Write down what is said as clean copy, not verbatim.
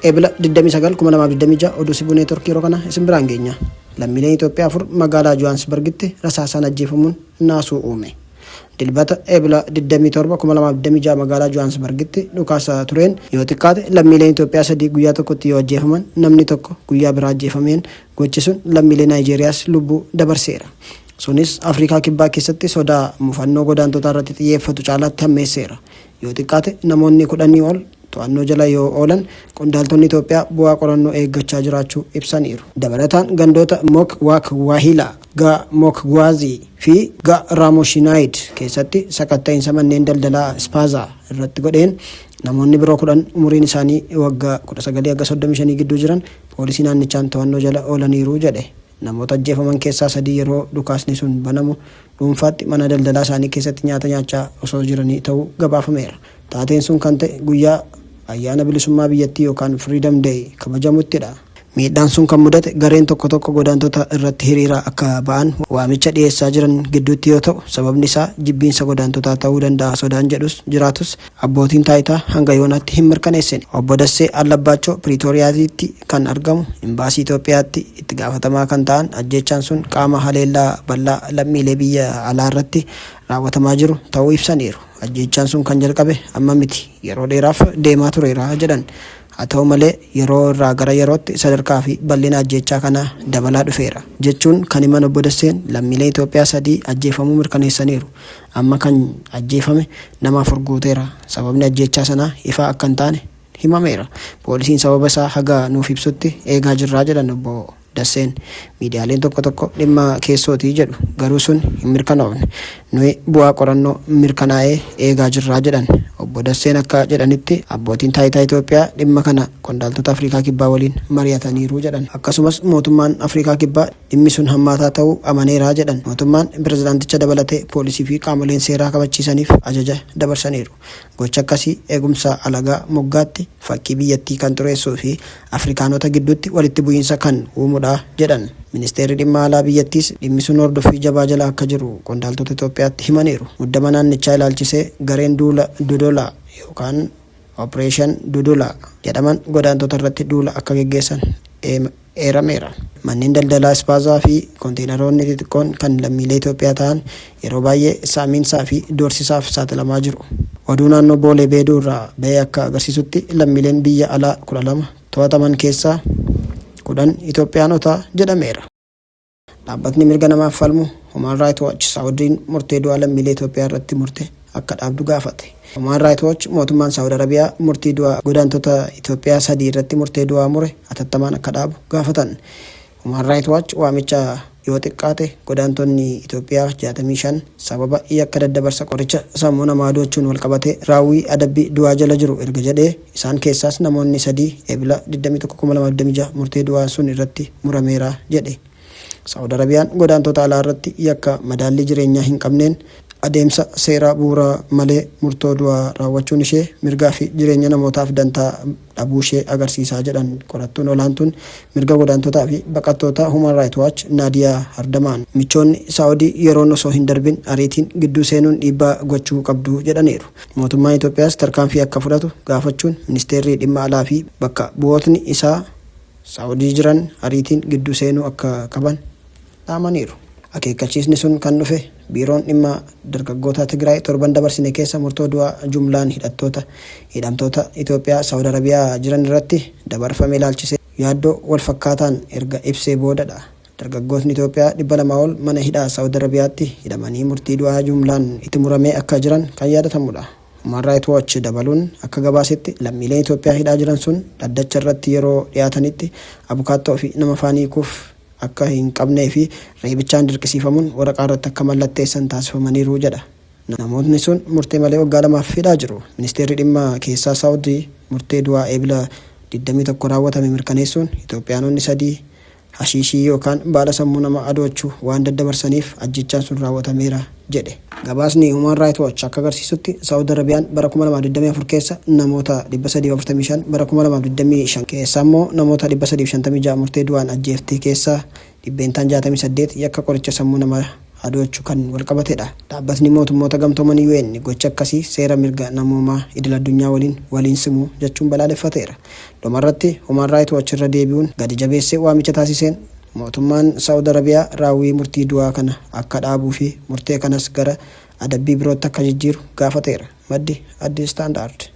Ebila 29, 2026 oduu Sibuu Neetworkii yeroo kana isin biraan geenya. Lammiileen Itoophiyaa 4 magaalaa Johaansbargitti rasaasaan ajjeefamuun naasuu uume. Dilbata Ebla 27, 2026 magaalaa Johaansbargitti dhukaasa tureen yoo xiqqaate lammiileen Itoophiyaa 3 guyyaa tokkotti yoo ajjeefaman namni tokko guyyaa biraa ajjeefameen gochi sun lammiilee Naayijeeriyaas lubbuu dabarseera. Sunis Afrikaa Kibbaa keessatti sodaa mufannoo godaantotaa irratti xiyyeeffatu caalaatti hammeesseera. Yoo xiqqaate namoonni kudhanii ol to'annoo jala yoo oolan qondaaltonni Itoophiyaa bu'aa qorannoo eeggachaa jiraachuu ibsaniiru. Dabalataan gandoota Mok Waak Waahila, Ga Mokgwaazii fi Ga Raamoshinaayid keessatti sakatta'insa manneen daldalaa Spaza irratti godheen namoonni biroo 10 umuriin isaanii wagga 19 hanga 35 gidduu jiran poolisii naannichaan to'annoo jala oolaniiru jedhe. Namoota ajjeefaman keessaa 3 yeroo dhukaasni sun banamu dhuunfaatti mana daldalaa isaanii keessatti nyaata nyaachaa osoo jiranii ta'uu gabaafameera. Taateen sun kan ta'e guyyaa ayyaana bilisummaa biyyattii yookaan Freedom Day kabajamuttidha. Miidhaan sun kan mudate gareen tokko tokko godaantota irratti hiriira akka ba'an waamicha dhiyeessaa jiran gidduutti yoo ta'u, sababni isaa jibbiinsa godaantotaa ta'uu danda'a sodaan jedhus jiraatus abbootiin taayitaa hanga yoonaatti hin mirkaneessine. Obbo Dassee Allabbaachoo Piriitooriyaatiitti kan argamu Imbaasii Itoophiyaatti itti gaafatamaa kan ta'an ajjeechaan sun qaama haleellaa bal'aa lammiilee biyya alaa irratti raawwatamaa jiru ta'uu ibsaniiru. Ajjeechaan sun kan jalqabe amma miti, yeroo dheeraaf deemaa tureera jedhan. Haa ta'u malee yeroo irraa gara yerootti sadarkaa fi bal'ina ajjeechaa kanaa dabalaa dhufeera, jechuun kan himan Obbo Dasseen lammiileen Itoophiyaa 3 ajjeefamuu mirkaneessaniiru. Amma kan ajjeefame nama 4 guuteera. Sababni ajjeechaa sanaa ifa akka hin taane himameera. Poolisiin sababa isaa haga nuuf ibsutti eegaa jirra jedhan Obbo Dasseen. Miidiyaaleen tokko tokko dhimma keessooti jedhu, garuu sun hin mirkanoofne. Nuyi bu'aa qorannoo mirkanaa'e eegaa jirra jedhan. Obbo Dasseen akka jedhanitti abbootiin taayitaa Itoophiyaa dhimma kana qondaaltota Afrikaa Kibbaa waliin mari'ataniiru jedhan. Akkasumas mootummaan Afrikaa Kibbaa dhimmi sun hammaataa ta'uu amaneera jedhan. Mootummaan pirezidaanticha dabalatee poolisii fi qaamoleen seeraa kabachiisaniif ajaja dabarsaniiru. Gocha akkasii eegumsa alagaa moggaatti fakkii biyyattii kan xureessuu fi Afrikaanota gidduutti walitti bu'iinsa kan uumudha jedhan. Ministeerri Dhimma Alaa biyyattiis dhimmi sun hordoffii jabaa jala akka jiru qondaaltota Itoophiyaatti himaniiru. Muddama naannichaa ilaalchisee gareen duula Dodolaa yookaan Operation Dudula jedhaman godaantota irratti duula akka geggeessan eerameera. Manneen daldalaa Ispaazaa fi konteenaroonni xixiqqoon kan lammiilee Itoophiyaa ta'an yeroo baay'ee saamiinsaa fi doorsisaaf saaxilamaa jiru. Oduu naannoo Boolee Beeduu irraa ba'e akka agarsiisutti lammiileen biyya alaa 12 to'ataman keessaa 10 Itoophiyaanota jedhameera. Dhaabbatni mirga namaaf falmu Human Right Watch Saawudiin murtee du'aa lammiilee Itoophiyaa irratti murte akka dhaabdu gaafate. Human Right Watch mootummaan Saawud Arabiyaa murtii du'aa godaantota Itoophiyaa 3 irratti murtee du'aa mure hatattamaan akka dhaabu gaafatan. Human Right Watch waamicha yoo xiqqaate godaantonni Itoophiyaa 65 sababa yakka daddabarsa qoricha sammuu namaa hadoochuun walqabatee raawwii adabbii du'aa jala jiru erga jedhee isaan keessaas namoonni 3 Ebla 21, 2026 murtee du'aa sun irratti murameera jedhe. Saa'ud Arabiyaan godaantota alaa irratti yakka madaallii jireenyaa hin qabneen adeemsa seeraa bu'uura malee murtoo du'aa raawwachuun ishee mirgaa fi jireenya namootaaf dantaa dhabuushee agarsiisa jedhan qorattuun olaantuun mirga godaantotaa fi baqattootaa Human Right Watch Naadiyaa Hardamaan. Michoonni Saa'udii yeroon osoo hin darbin ariitiin gidduu seenuun dhiibbaa gochuu qabdu jedhaniiru. Mootummaan Itoophiyaas tarkaanfii akka fudhatu gaafachuun ministeerri dhimma alaa fi bakka bu'ootni isaa Saa'udii jiran ariitiin gidduu seenuu akka qaban dhaamaniiru. Akeekkachiisni sun kan dhufe Biiroon Dhimma Dargaggootaa Tigraay torban dabarsine keessa murtoo du'aa jumlaan hidhattoota hidhamtoota Itoophiyaa Saawud Arabiyaa jiran irratti dabarfame ilaalchisee yaaddoo walfakkaataan erga ibsee boodadha. Dargaggootni Itoophiyaa 200 ol mana hidhaa Saawud Arabiyaatti hidhamanii murtii du'aa jumlaan itti muramee akka jiran kan yaadatamudha. Human Right Watch dabaluun akka gabaasetti lammiileen Itoophiyaa hidhaa jiran sun dhaddacha irratti yeroo dhiyaatanitti abukaattoo fi nama afaan hiikuuf akka hin qabnee fi reebichaan dirqisiifamuun waraqaa irratti akka mallatteessan taasifamaniiru jedha. Namootni sun murtee malee waggaa lamaaf hidhaa jiru. Ministeerri Dhimma Keessaa Saawudii murtee du'aa Ebla 21 raawwatame mirkaneessuun Itoophiyaanonni 3 Hashiishii yookaan baala sammuu nama adoochu waan daddabarsaniif ajjeechaan sun raawwatameera jedhe. Gabaasni Human Right Watch akka agarsiisutti Saawud Arabiyaan bara 2024 keessa namoota 345, bara 2025 keessa ammoo namoota 356 murtee du'aan ajjeefte keessaa dhibbeentaan 68 yakka qoricha sammuu nama hadoochu kan walqabatedha. Dhaabbatni Mootummoota Gamtoomanii UN gochi akkasii seera mirga namoomaa idil-addunyaa waliin wal hin simu jechuun balaaleffateera. Dhumarratti Human Right Watch irra deebi'uun gadi jabeessee waamicha taasiseen mootummaan Sa'ud Arabiyaa raawwii murtii du'aa kana akka dhaabuu fi murtee kanas gara adabbii birootti akka jijjiiru gaafateera. Maddi Addis Standard.